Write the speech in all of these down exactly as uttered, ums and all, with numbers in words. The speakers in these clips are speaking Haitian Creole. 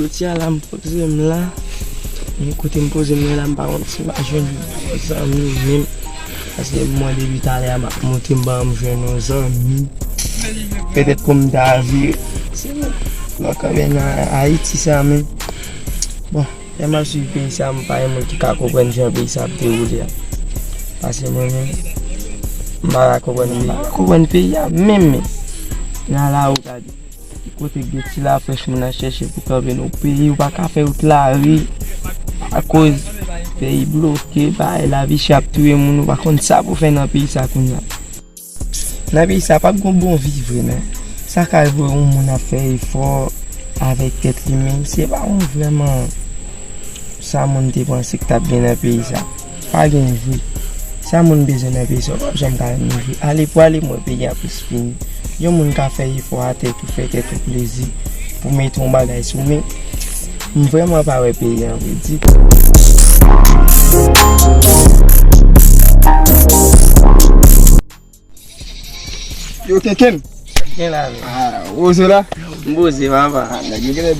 Jodi a la, m poze m la. Men kote m poze m nan la, m pa konn si m a jwenn yon zanmi menm. Paske mwen, depi talè a, m ap monte, m pa janm jwenn yon zanmi. Petèt pou m ta vire. Se mwen. Mwen kanpe nan Ayiti sa menm. Bon, lè m ap swiv peyi sa, m pa yon moun ki ka konprann jan peyi sa ap dewoule a. Paske mwen menm, m pa ka konprann, m pa ka konprann peyi a menm, menm. Nan lari, w gade. Kote gen ti lafrèch moun ap chèche pou kanpe nan peyi, ou pa ka fè wout lari akoz peyi bloke, bay lavi chè ap touye moun, ou pa konn sa pou fè nan peyi sa kounye a. Nan peyi sa p ap gon bon vi vre non. Sa ka rive yon moun ap fè efò avèk tèt li, men se pa yon vrèman sa moun te panse k t ap gen nan peyi sa. Pa gen vre. Sa moun bezwen nan peyi sa, w p ap janm ka jwenn vre. Ale pou ale, mwen peyi a plis fini. Yon moun ka fè efò a tèt ou, fè tèt ou plezi pou mete yon bagay sou men. M vrèman pa wè peyi an vre ditou. Yo, Kenken. Kenken la, men. Ah, Wozo la? M poze, papa. Ah, nèg yo genlè,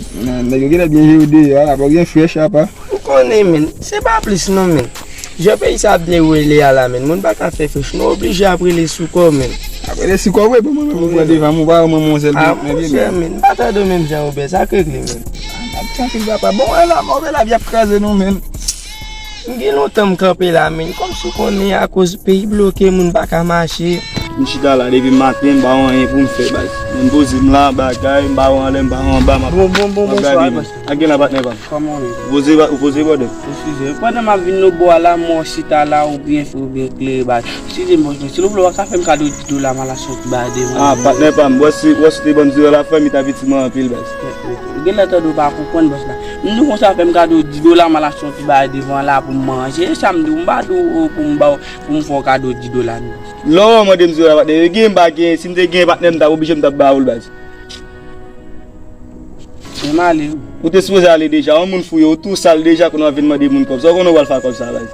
nèg yo genlè byen jere deyò a la, pa gen frèch apa. Ou konnen, men. Se pa plis non, men. Jan peyi sa ap dewoule a la, men. Moun pa ka fè frèch. Nou oblije ap rele sou kò, men. Ap rele sou kò, wi, pou mwen, mwen, mwen pran devan, mwen pa wè mwen, mwen sèl, ah, men, men, monchè, men. Men. M pa tande w menm jan, Obè. Sa k regle, men? Ah, m ap trankil, papa. Bon, wè la, move lavi ap kraze nou, men. M gen lontan m kanpe la, men kòmsi w konnen, akoz peyi bloke, moun pa ka mache. M chita la depi maten, m pa wè anyen pou m fè, baz. M poze m la, bagay, m pa wè anlè, m pa wè anba, m ap, bon, bon, bon, m ap gade, bonswa, men. Ak gen la, patnè pa m. Kòman w ye? Poze, ou poze, brother. Eskize. Pandan m ap vin nan bò a la, m wè w chita la, ou byen fre, ou byen klere, baz. Eskize m, bonswa. Silvouplè, w pa ka fè m kado di dola, m al achte yon ti bagay devan. Ah, patnè pa m. Wè si, wè si w te ban m zero la, fè m, it ap itil mwen anpil, baz. Genlè tande w pa konprann, bòs la. M di w konsa, fè m kado di dola, m al achte yon ti bagay devan la pou m manje. E sa m di w, m pa di w pou m ba w, pou m fè w kado di dola, non. Lè w mande m zero la, patnè, yo gen, m pa gen. Si m te gen, patnè, m t ap oblije, m t ap ba ou l, baz. Men m ale, wi. Ou te sipoze ale deja. Yon moun fouye, ou tou sal deja, kounye a w vin mande moun kòb. Sa w konnen w pral fè ak kòb sa, baz?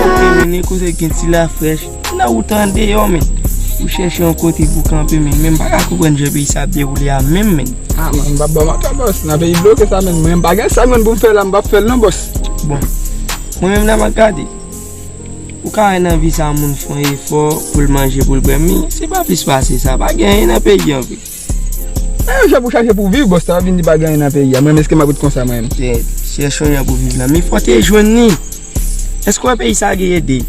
Ok, men, e kote gen ti lafrèch? Nan wout an deyò, men. Ou chèche yon kote pou kanpe, men. Men m pa ka konprann jan peyi sa ap dewoule a, menm, men. Ah, man, m p ap ba w mantè, bòs. Nan peyi bloke sa, men. Mwen, m pa gen sa, mwen, pou m fè la, m p ap fè l, non, bòs. Bon. Mwen menm, nan m ap gade. Ou ka wè nan vi sa, moun fè yon efò pou l manje, pou l bwè, men se pa plis pase sa. Pa gen anyen nan peyi an, vre. E, jan pou chache pou viv, bòs, sa vin di pa gen anyen nan peyi a. Mwen menm, èske m ap ret konsa, mwen menm? Tèt, chèche yon jan pou viv la. Men fò w te jwenn li. Èske w wè peyi sa gen ede?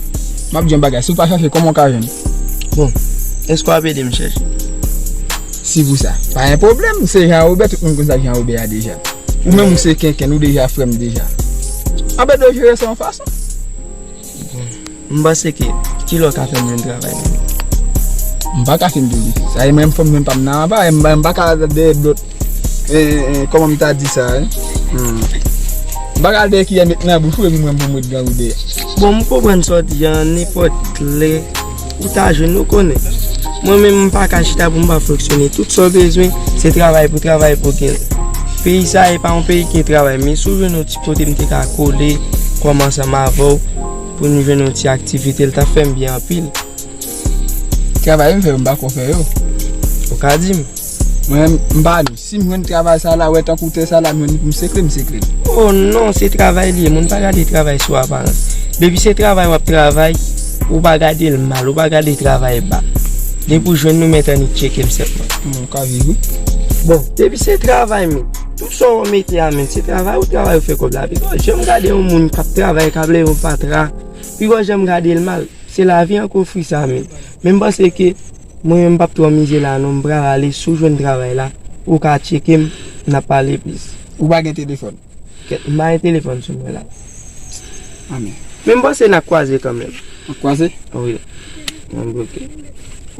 M ap di yon bagay, si w pa chache, kòman w ka jwenn? Bon, èske w ap ede m chèche? Si pou sa, pa gen pwoblèm, se Jan Wobè, tout moun konn sa k Jan Wobè a deja. Ou menm, ou se Kenken, ou deja frè m deja. Anben, nou jere sa yon fason. Bon. M panse ke, kilè w ka fè m jwenn travay menm? M pa ka fin di w li. Sa e mwen, m fanm, mwen pa m nan anba, m, m pa ka dèyè dòt. E, e, kòman m ta di sa, e? Hmm. M pa ka dèyè kiyè met nan bouch ou, epi mwen, pou m ret grangou dèyè. Bon, m konprann sa w di an, nenpòt lè, ou ta jwenn, ou konnen. Mwen menm, m pa ka chita pou m pa fonksyone. Tout sa w bezwen, se travay pou travay pou w gen l. Peyi sa, e pa yon peyi ki gen travay, men si w jwenn yon ti kote m te ka kole, kòm ansanm avè w, pou nou jwenn yon ti aktivite, l t ap fè m byen anpil. Travay m fè yo, m pa ko fè yo. Ou ka di m. Mwen, m pa nou. Si m jwenn travay sa la, wè tankou tè sa la, m jwenn pou m sekle, m sekle. Oh non, se travay li ye. Moun pa gade travay sou aparans. Depi se travay w ap travay, ou pa gade l mal, ou pa gade travay ba. Depi w jwenn nou, men tann li tcheke m sèlman. Bon, ou ka viv, wi. Bon, depi se travay, men. Tout sa w mete a, men, se travay ou travay ou fè kòb la. Pito, janm gade yon moun k ap travay, k ap leve yon fatra. Pito, janm gade l mal. Se lavi an k ofri sa menm. Men m panse ke mwen menm m p ap twò mize la non, m pral ale, si w jwenn travay la, ou ka tcheke m, n ap pale plis. Ou pa gen telefòn? Kèt, m pa gen telefòn sou mwen la. Amè. Men m panse n ap kwaze kanmenm. N ap kwaze? Wi. An bloke.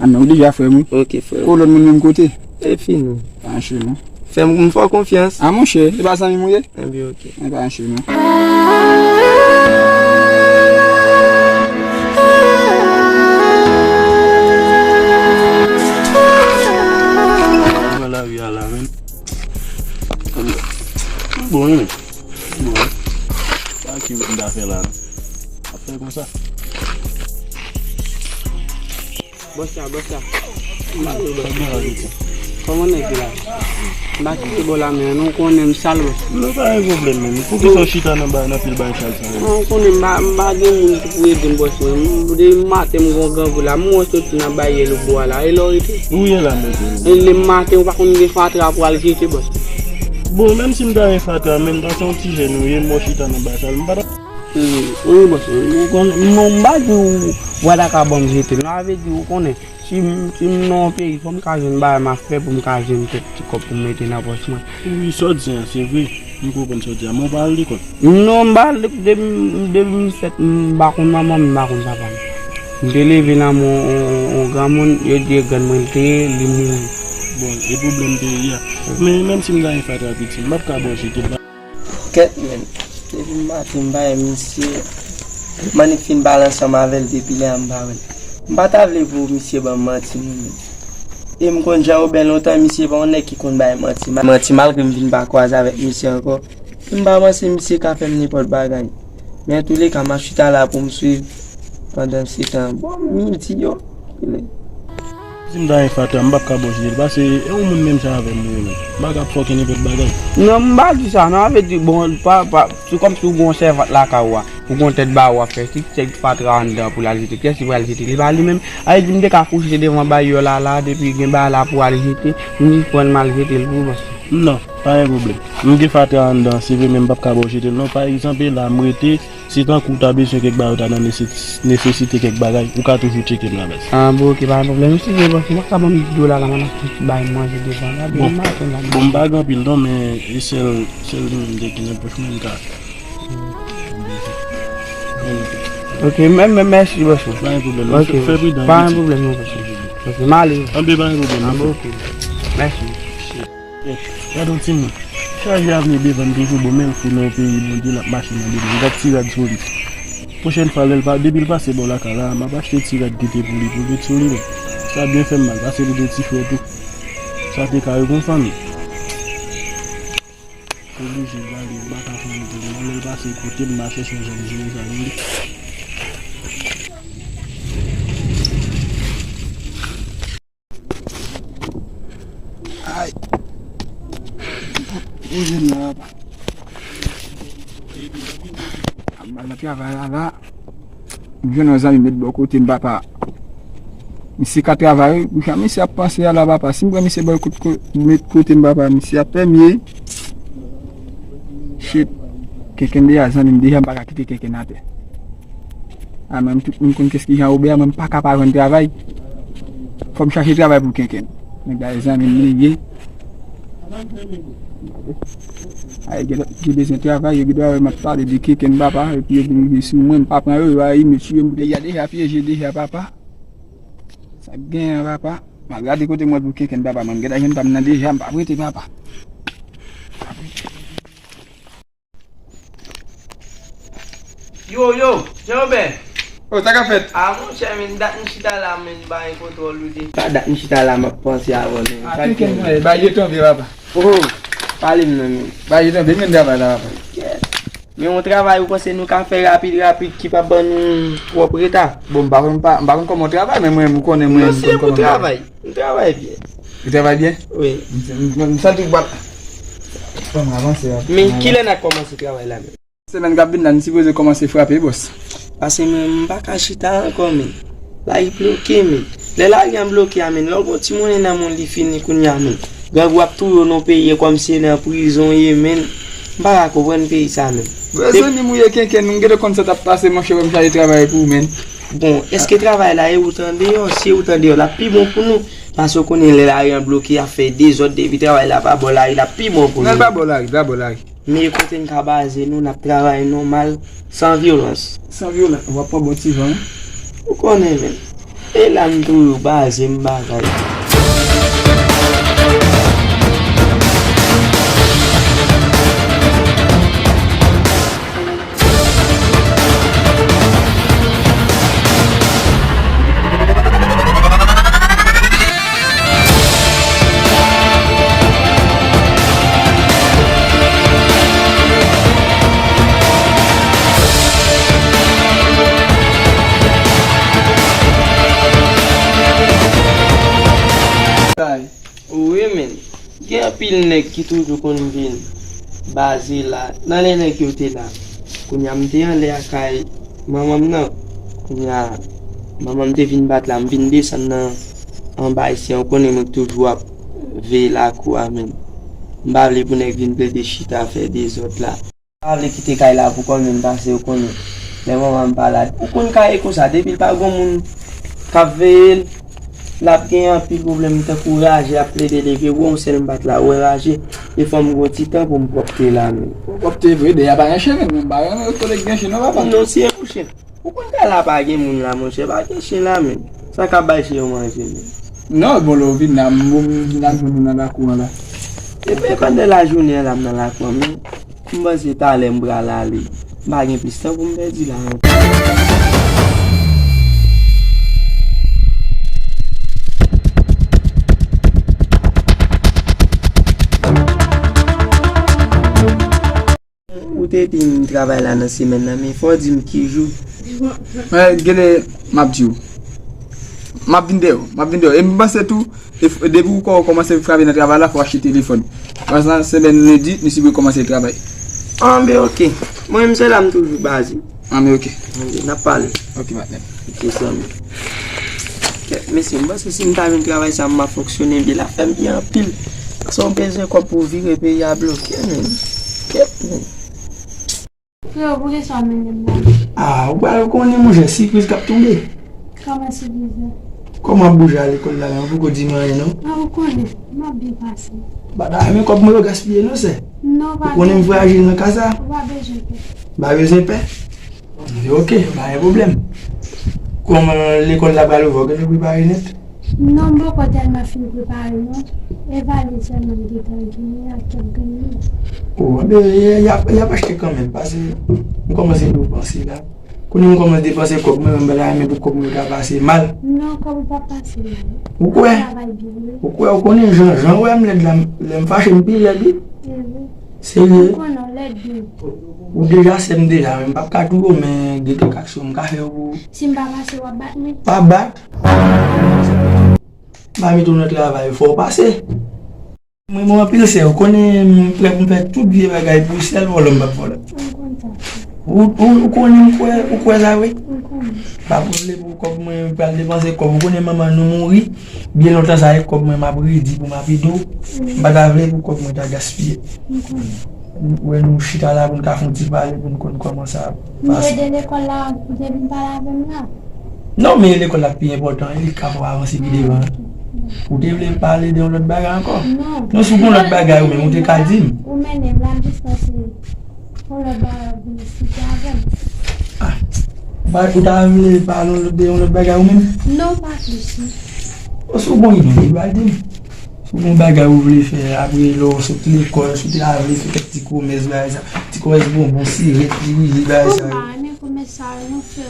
Amè, ou deja frè m wi. Ok, frè. Ko lòt moun menm kote? E fini. Pa anche non. Fè m, m fè w konfyans. A monchè, e pa zanmi m ou ye? Enben, ok. Enben, pa anche non. Nan lavi a la, menn. Bon, wi, menn. Bon, wi. Sa ki m ta fè la, non? Ap fè konsa. Bòs la, bòs la. Kòman nèg yo la? M pa kite bò la, men nou konnen m sal, bòs. Non, pa gen pwoblèm, men. Poukisa w chita nan ba, nan pil bay sal sa yo? Non, ou konnen m pa, m pa gen moun ki pou ede m, bòs, mwen. M, depi maten m gon grangou la. M wè w soti nan bay yèl ou bò a la. E lè w rete? Ou ye la, men. E lè maten, ou pa konn gen fatra pou al jete, bòs. Bon, menm si m ta gen fatra, men, paske yon ti jèn ou ye, m wè w chita nan bay sal. M pa ta... Wi, bòs, ou konnen, non, m pa di w, w pa ta ka ban m jete. Non, sa vle di, ou konnen. Si m, si m nan yon peyi, fò m ka jwenn bagay m ap fè pou m ka jwenn kèk ti kòb pou m mete nan pòch mwen. Wi, sa w di a, se vre. M konprann sa w di a, men w pa al lekòl? Non, m pa al lek-, depi, depi m fèt, m pa konn manman m, m pa konn papa m. M te leve nan men yon, yon, yon granmoun, yo di e grann mwen l te ye, li mouri. Bon, e pwoblèm peyi a. Men menm si m ta gen fatra piti, m p ap ka ba w jete. Kèt, men. Depi maten m pa wè misye. Mannik fin pale ansanm avè l depi lè a m pa wè l. M pa ta vle pou misye ban m manti, non, men. E m konn Jan Woben lontan, misye pa yon nèg ki konn bay manti. Ma-, manti, malgre m vin pa kwaze avèk misye ankò. E m pa panse misye ka fè m nenpòt bagay. Men antouleka, m ap chita la pou m swiv. Pandan se tan, bon, m di yo. Si m ta gen fatra, m p ap ka ba w jete l, paske e yon moun menm jan avè m ou ye menm. M pa ka fòke nenpòt bagay. Non, m pa di sa, non, sa vle di, bon, pa, pa, se kòmsi w gen yon sèvant lakay ou a, ou gen yon tèt ba ou ap fè, si kèk fatra anndan pou l al jete, kiyès ki pral jete? Li pa li menm. Sa vle di, m te ka kouche devan bayòl la, la, depi gen bagay la pou al jete, m jis pran l, m al jete l pou ou, bòs. Non, pa gen pwoblèm. M gen fatra anndan, se vre, men m p ap ka ba w jete l, non. Pa egzanp, e la, m rete, se tankou w ta bezwen kèk bagay, w ta nan nese-, nesesite kèk bagay, ou ka toujou tcheke m la, baz. Ah, bon, ok, pa gen pwoblèm. Si se bòs, ou pa ka ban m dis dola la, m al achte ti bagay manje devan la, depi maten la. Bon, m pa gen anpil non, men e sèl, sèl li menm m te gen nan pòch mwen, m ka. Ok, men, men, mèsi, bòs. Pa gen pwoblèm. Ok, fè pridan, pa gen pwoblèm non, bòs. Ok, m ale. Anben, pa gen pwoblèm. Ah, bon, ok. Mèsi. Eh, gade yon timoun. Chaje avni devan l toujou, bon, men l fou nan yon peyi Bondye, l ap mache nan devan l. Gad ti rad sou li. Pwochèn fwa, lè l pa, depi l pase bò lakay la, m ap achte ti rad tete pou li, pou l met sou li, men. Sa byen fè m mal, paske li gen ti frè tou. Sa te ka rive yon fanmi. Oblije gade, m pa ka fè anyen pou li. Lè l pase kote m, m a chèche yon jan m jere sa, wi. Ay. Poze m la, papa. M al nan travay la, la. M jwenn yon zanmi m met bò kote m, papa. Misye ka travay, wi. Pou jan misye ap panse a la, papa. Si m pran misye bò kot-, ko-, met kote m, papa, misye ap fè m ye. Shit. Kenken deja zanmi m, deja m pa ka kite kenken atè. A, men tout moun konn kès ki Jan Wobè a, mwen m pa ka pa jwenn travay. Fò m chache travay pou kenken. Nèg la e zanmi m li ye. A, yo gen lòt ki bezwen travay, yo gen dwa wè m ap pale de kenken papa, epi yo vin rive sou mwen, m pa pran yo, yo a rimèt sou yo, m deja, deja pyeje deja papa. Sa k genyen papa? M al gade kote m wè pou kenken papa, mwen m gentan jwenn pa m nan deja, m p ap rete papa. Yo, yo, Jan Wobè. Oh, sa k ap fèt? Ah, monchè, men dat m chita la, men m pa gen kontwòl ou di. Pa dat m chita la, m ap panse avè w, men. Ah, kenken, kenken, ba je tonbe, papa. Oh, pale m non, men. Ba je tonbe, men travay la, papa. Yes. Men yon travay ou panse nou ka fè rapid, rapid, ki p ap ban nou twòp reta? Bon, m pa konn pa, m pa konn kòman w travay, men mwen, m konnen mwen, m konn kòman m travay. M travay byen. Ou travay byen? Wi. M, m, m santi w pa. Bon, m avanse a. Men kilè n a kòmanse travay la menm? Semèn k ap vin la, n sipoze kòmanse frape, bòs. Paske mwen, m pa ka chita ankò, men. Lari bloke, men. Lè lari an bloke a, men, lè w gon ti monnen nan men w, li fini kounye a, men. Grangou ap touye w nan peyi, e kòmsi se nan prizon w ye, men. M pa ka konprann peyi sa, men. Vrè zanmi m ou ye, kenken, m gentan konn sa t ap pase, monchè, wè m chache travay pou ou, men. Bon, èske travay la e wout andeyò? Si e wout andeyò, l ap pi bon pou nou. Paske w konnen lè lari an bloke, y ap fè dezòd, depi travay la pa bò lari, l ap pi bon pou nou. Nan l pa bò lari, l pa bò lari. Men kote n ka baze nou, n ap travay nòmal, san vyolans. San vyolans, w ap pran bon ti van, wi. Ou konnen, men. E la m toujou baze m bagay. Pil nèg ki toujou konn vin baze la, nan lè nèg yo te la. Kounye a m te anlè a kay manman m nan. Kounye a manman m te vin bat la, m vin desann nan anba isit an, ou konnen mwen ki toujou ap veye lakou a menm. M pa vle pou nèg vin plede chita fè dezòd la. M pa vle kite kay la pou kò m menm paske ou konnen lè manman m pa la. Ou konn kay e konsa, depi l pa gon moun k ap veye l, l ap gen anpil pwoblèm tankou raje ap plede leve, wè yon sèl m bat la, ou wè raje, e fò m gon ti tan pou m pwòpte la menm. Pwòpte vre, deyò pa gen chen menm, m pa renmen kote k gen chen non papa. Non, si e pou chen. Ou konn kay la pa gen moun la monchè, pa gen chen la menm. Sa k ap bay chen yo manje menm. Non, bon lè w vin la, m vin ak moun nan lakou an la. Epi pandan lajounen an la m nan lakou an, men m panse talè m pral ale. M pa gen plis tan pou m pèdi la ankò. Ou te di m travay la nan semèn nan, men fò w di m ki jou. Men, genlè m ap di w. M ap vin dèyè w, m ap vin dèyè w. E m panse tou, e f-, depi ou kò-, kòmanse frape nan travay la, fò w achte telefòn. Paske semèn lendi, nou sipoze kòmanse travay. Anben, oke. Mwen menm se la m toujou baze. Anben, oke. Anben, n ap pale. Oke, patnè. Oke, zanmi. Kèt, mesye, m panse si m ta jwenn travay sa, m ap fonksyone byen, l ap fè m byen anpil. Sa w bezwen kòb pou w vire peyi a bloke, menn. Kèt, menn. Freo, poukisa w mennen m la? Ah, ou pral konnen, monchè, sipriz k ap tonbe. Kòman sipriz la? Kòman w ap bouje al lekòl la, men ou poko di m anyen, non? Ah, ou konnen, m ap byen pase. Ou pa ta renmen kòb mwen yo gaspiye, non, sè? Non, pa bezwen. Ou konnen m frajil nan ka sa. Ou pa bezwen pè. M pa bezwen pè? Ok, pa gen pwoblèm. Kòman lekòl la pral ouvè, ou gentan prepare nèt? Non, m poko tèlman fin prepare non. E valiz sèlman m gentan genyen ak kèk grenn liv. O, anben, y, y ap, y ap achte kanmenm, paske m kòmanse depanse la. Kounye a m kòmanse depanse kòb mwen, mwen pa ta renmen pou kòb mwen ta pase mal. Non, kòb ou p ap pase mal. Ou kwè? Travay byen, wi. Ou kwè, ou konnen jan, jan w wè m lèd la, lè m fache m pi lèd, wi. Serye? M konnen w lèd, wi. Ou deja sè m deja, men m p ap ka touye w, men gen kèk aksyon m ka fè pou. Si m pa pase, w ap bat mwen? Pa bat. M pa mete w nan travay, fò w pase. Mwen, mwen anpil sè, ou konnen m prè pou m fè tout vye bagay pou sèl vòlò m p ap vòlò. M konn sa. Ou, ou, ou konnen m kwè, ou kwè sa vre? M konnen. Pa vle pou kòb mwen, pral depanse kòb, ou konnen manman nou mouri. Byen lontan sa e kòb mwen m ap redi pou m ap ede w. M pa ta vle pou kòb mwen ta gaspiye. M konnen. Ou wè nou chita la pou n ka fè yon ti pale pou n konn kòman sa ap pase. M te de lekòl la, ou te vin pale avè m la? Non, men lekòl la pi enpòtan, e li ka fè w avanse pi devan. Ou te vle pale de yon lòt bagay ankò? Non. Non, si w gen yon lòt bagay ou menm, ou te ka di m. Ou mennen m la, m jis panse yon lòt bagay ou vin eksplike avè m. Ah, ou pa, ou ta vle pale yon lòt, de yon lòt bagay ou menm? Non, pa plis, non. O, si w gen yon ide, ou pral di m. Si w gen yon bagay ou vle fè, apre lè w sot lekòl, si w ta vle fè kèk ti komès, bagay sa, ti komès bonbon, sirèt, piwili, bagay sa yo. Ou pa renmen komès sa yo, non, frè?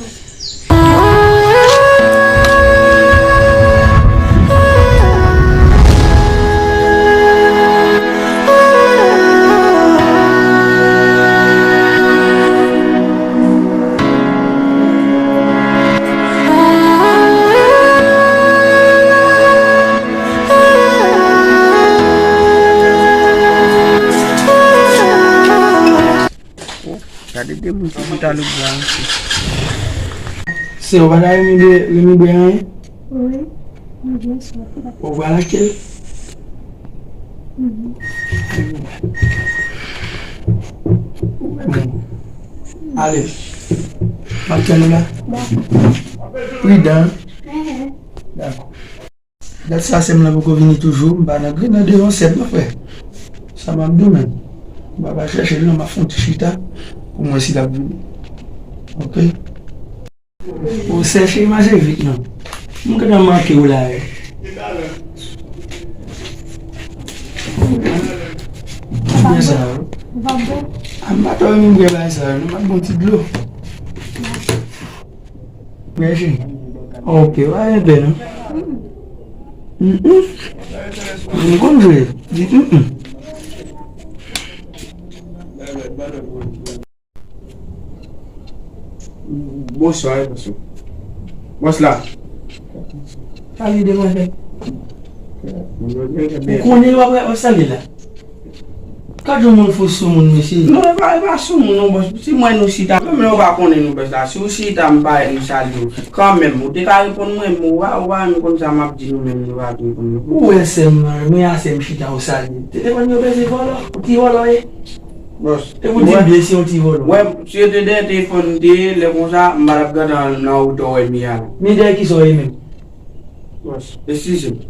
Gade de moun ki bout a lòt bwa antre. Se ou pa ta renmen bwè, renmen bwè anyen? Wi, m byen swaf la. Ou pral achte l? Mhm. Ale. M ap tann ou la. Dakò. Pridan. Mhm. Dakò. Dat sa sè m lan poko vini toujou, m pa nan grenn nan devan sè m nan, frè. Sa m ap di w menm. M pa pral chèche l non, m ap fè yon ti chita pou m wè si l ap vini. Ok? Ou sè cheri mache vit non. M gentan manke w la wi. Ti bwè sa yo. Ou pa bwè? A m pa twò renmen bwè bagay sa yo non, m ap bwè yon ti dlo. Mèsi. Ok, pa gen pè non. Mm-mm. M konn jwe. Di mm-mm. Bonswa, bonswa. Bòs la. Salye demoiselle. Ou konnen w ap, w ap salye la. Gad yon moun fou sou moun, mesye. Non, e pa, e pa sou moun, non, bòs. Si mwen nou chita, menm lè ou pa konnen nou, bòs la. Si ou chita, m parèt, m salye w. Kanmenm, ou te ka reponn mwen, men ou pa, ou pa menm konn sa m ap di nou, menm nou pa vin konn nou. Ou wè sè m, mwen a sè m chita, ou salye. Telefòn yo beze vòlò, ou ti vòlò ye. Bòs. E pou di m byen si yon ti vòlò. Wè, si yo te dèyè telefòn, m te ye, lè konsa, m pa t ap gade nan, nan wotè w wè m ye a la. Men dèyè kisa w ye menm? Bòs, eskize m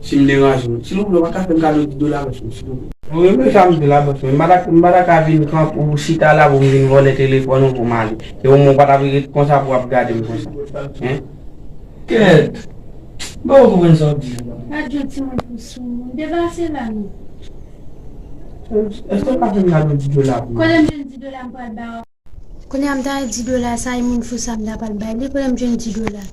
si m deranje w. Silvouplè, w pa ka fè m kado di dola, bòs, silvouplè. Wi, men sa m di la, bòs, men m pa ta, m pa ta ka vin kanpe ou chita la pou m vin vòlè telefòn ou pou m ale. E omwen w pa ta vin ret konsa pou w ap gade m konsa. Hein? Kèt! Bon, ou konprann sa w ap di a. Adje, timoun fou sou moun. Depase la, non. Èske w ka fè m kado di dola pou mwen? Kote m jwenn di dola m pral ba w? Kounye a m ta di dola sa, e moun fou sa m ta pral bay li, kote m jwenn di dola?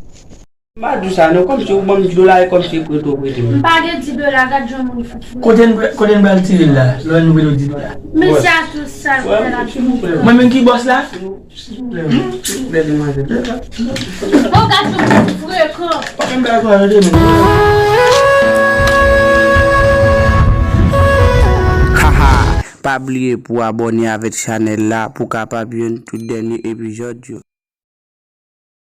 M pa di w sa non, kòmsi ou ban m di dola, e kòmsi e prete w prete m. M pa gen di dola, gad jan moun fou fou. Kote n, kote n pral tire l la, lè nou prete w di dola? Mesye a tou sal fè la. Mwen menm ki bòs la? Silvouplè, silvouplè, demwazèl. Oh, gad jan moun frekan. Ok, m pral pran tande menm. Haha, pa bliye pou abòne avèk chanèl la pou kapab jwenn tout dènye epizòd yo.